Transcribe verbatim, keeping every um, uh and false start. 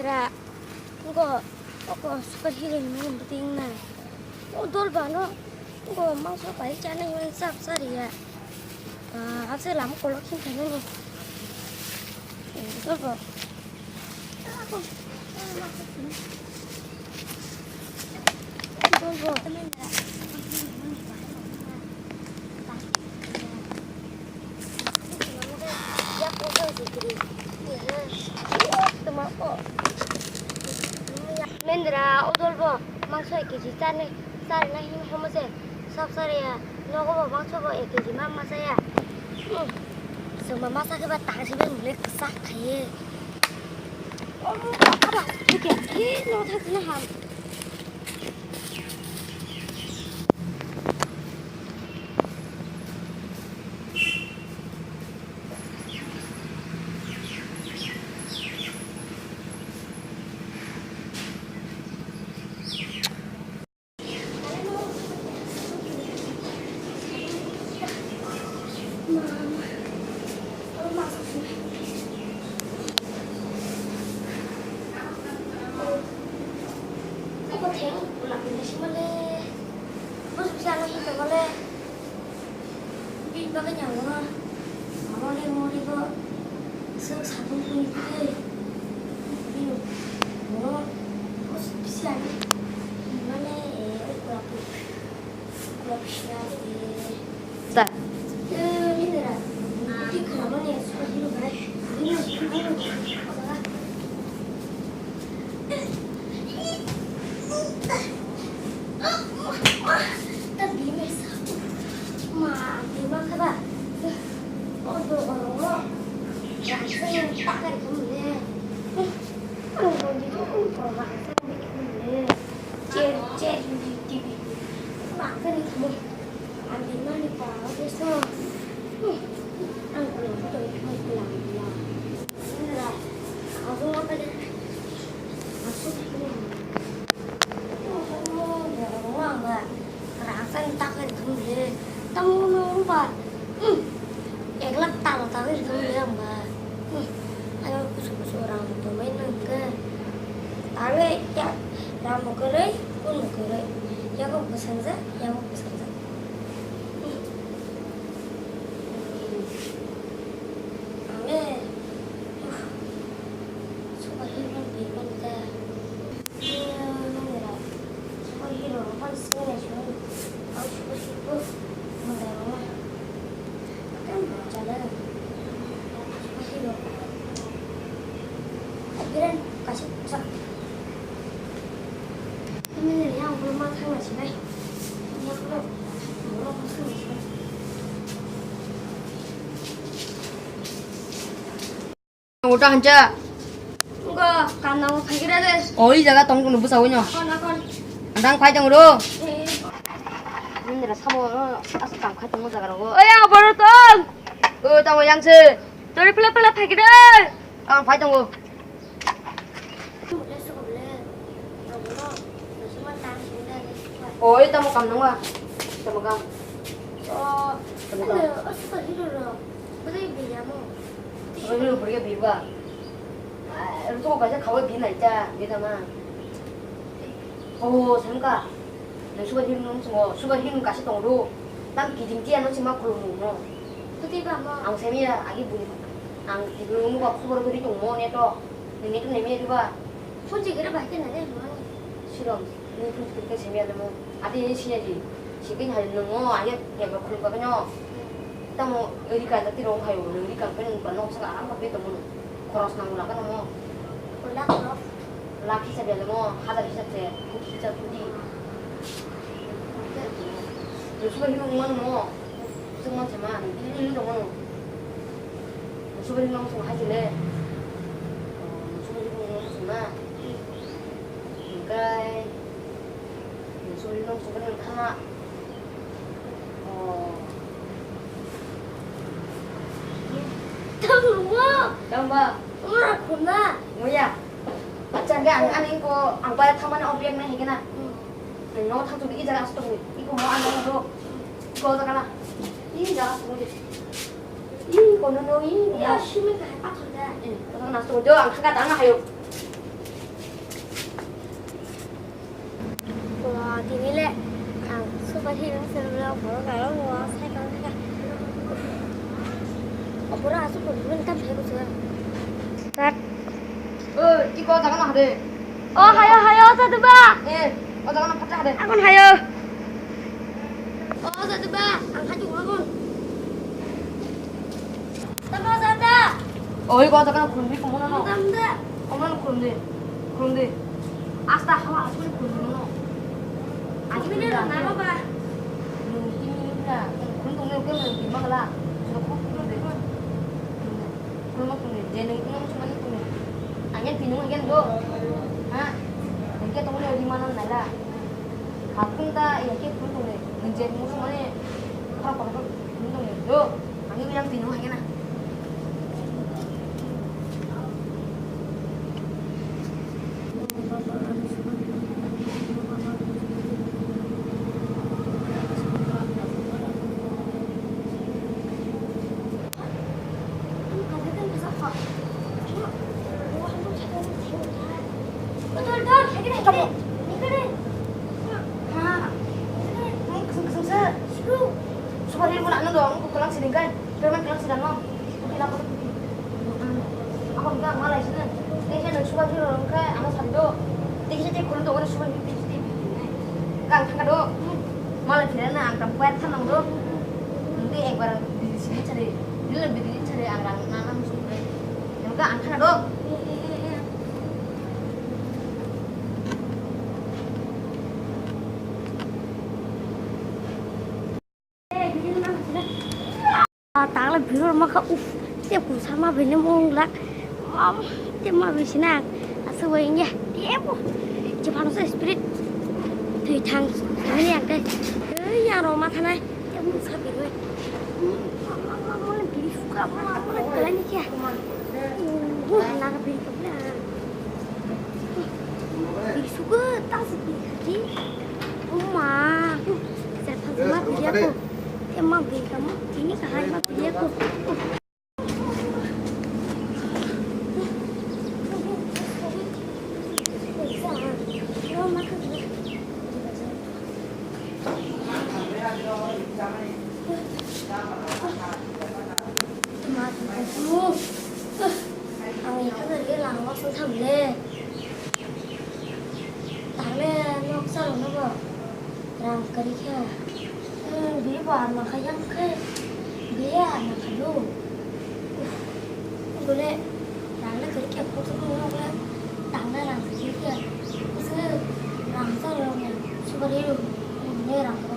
Ya, ngo, oko super hero ni mung bwtwi wngnai. O dol ba no, ngo mangso pai chanai wan sap sariya. Ah, ase lam kolok khin thangani. Dol ba. Dol ba. Mendra, o dol bo mangso ek kg charni, charna hin homo se, sab sariya, nogo bo mangso bo ek kg ma ma chaya. Hmm. Chwngma ma chakhe ba tang se bai mole kwchak khaiye. Oh, aba, thik ya, eh, no thak na ham. Bini bagwi ni ang bono amo le mori bo swk satung twi twi bini bono bisi ani mane, eh, oi kula kula kula bisi ani. Da. Eh, bini ra. Bini khana mane swk hino bai. Bini Rang san tak khe rithum le, tamo no ba, hmm, ek lakh talo tak khe rithum le ang ba, hmm, ano kusu kusu rang tumai nang khe, tame ya, rang bo kwrwi, kun bo kwrwi, yago bwsajak, yago bwsajak, hmm, ang le, uh, super hero bini ta. Uta hancha. Ngo, kam nango, phaikira de. O, i jaga tong tong bwsa wino. Kon, kon. Andang phai tong ro. Eh. Nindra sabo, asa kam khai tong jaga rogo. Oya, boro tong. O, tong yang se. Tori pela pela phaikira. Ang phai tong. Oi, tamo kam nangwa. Tamo kam. O, tamo kam. Ano, o super hero ro. Bwrwi biyamo. Super hero bwrwi biba. Ruto kaisa khawa bi nai cha, bi tama. O, samka. Nang super hero nung sungo, super hero kaisa tong ro. Tam kijing tia no sima khulum no. Bwtwi ba mo. Ang semi ya, agi bui. Ang tibul nung ba khobor bwrwi tong mo ne to. Nini to nemi riba. Phone chikere bai khe nare mo. Sirom, ni phone chikere khe semi alemo. Ati ye siya ji. Sikin hai nung mo, agi ya ba khulum ba no. Tamo eri ka dati rong hai, nung eri ka pen ba nok sa aram ka pe tong mo. Khoros nang la ka no mo. Lakh rok. Lakh hisab ya mo, hazar hisab se, koti hisab koti. Nung super hero nung mo. Sung man sama, ini ini dong mo. Super hero nung sung hai jile. Super hero nung sung na. Engkai. Super hero nung sung kan khama. Oh. Tamo. Tamo. Ora khuna. Moya. Acha, hingke ang, ani ko, ang bai thamani o bag nai hingke na. Hmm. Ang no thang tong, i jaga asuk tong, i ko mo ang no do. I ko jaga na. I jaga asuk tong. I ko no no, i ko. Ya, simi ka hai pathor da. Eh, ko jaga na asuk do, ang thang ka tang hayo. Ini le ang super hero se lo boro karo mo sai karo ka. Opor asuk ko bun kam he ko sa. Kat. Oi, ki ko jaga na hade? O hayo, hayo, sa tu ba. Eh, o jaga na phacha hade. Akon hayo. O sa tu ba, ang hayo akon. Tamo jata. Oi, ko jaga khulumdi, kumono no. Tamda. Kumono khulumdi. Khulumdi. Asta hawa asli khulumdi no. Ani bini na baba. Nung tini na. Khulum tong ne ke nung tini magala. Nung khulum khulumdi. Khulum khulumdi. Je nung tini sumani khulumdi. Anya tini nung anya do. Ha? Nung ke tong ne di mana nala. Hakun ta ya ke khulum tong ne. Nung je nung sumani. Khara khara khulum tong ne do. Ani bilang tini nung anya na. Super hero bo nang dong, kelang siding kai. Payment kelang sida no. Kila ko. Ako hingke ang malai sini. Tei se nang super hero hingke ano sari do. Tei se tei khulum tongmani super hero tei se tei. Hingke ang thangka do. Malai phirana ang tam kaya thanang do. Hingke ekbar bidi sini chari. Dilo bidi sini chari ang rang nana musu. Hingke ang thangka do. Tangla biror maka uf, te kusa ma bini mong lak, mam, te ma bisi na, asa wai nge, te bo, je phano sa spirit, tui thang, bini yang te, ei yang ro ma thanai, te bo sa biroi, mam, mam, mam, mam, bini suka, mam, mam, mam, kelai ni kya, uh, naga bini kabla. Bini suka ta si bini kaki. Uma. Sir phan ma bini ako. Te ma bini kamu. Ini kahai ma bini ako. Ma bini kamu. Ang ikhwlwi langma song thamle. Tale nok salongno bo rang kwrwi khe. Bini bo ar mankha yang khe. Bini ar mankha do. Bole rang le kwrwi khe, kok song nok le tang le rang kwrwi khe. Khe rang salongno sugari rang.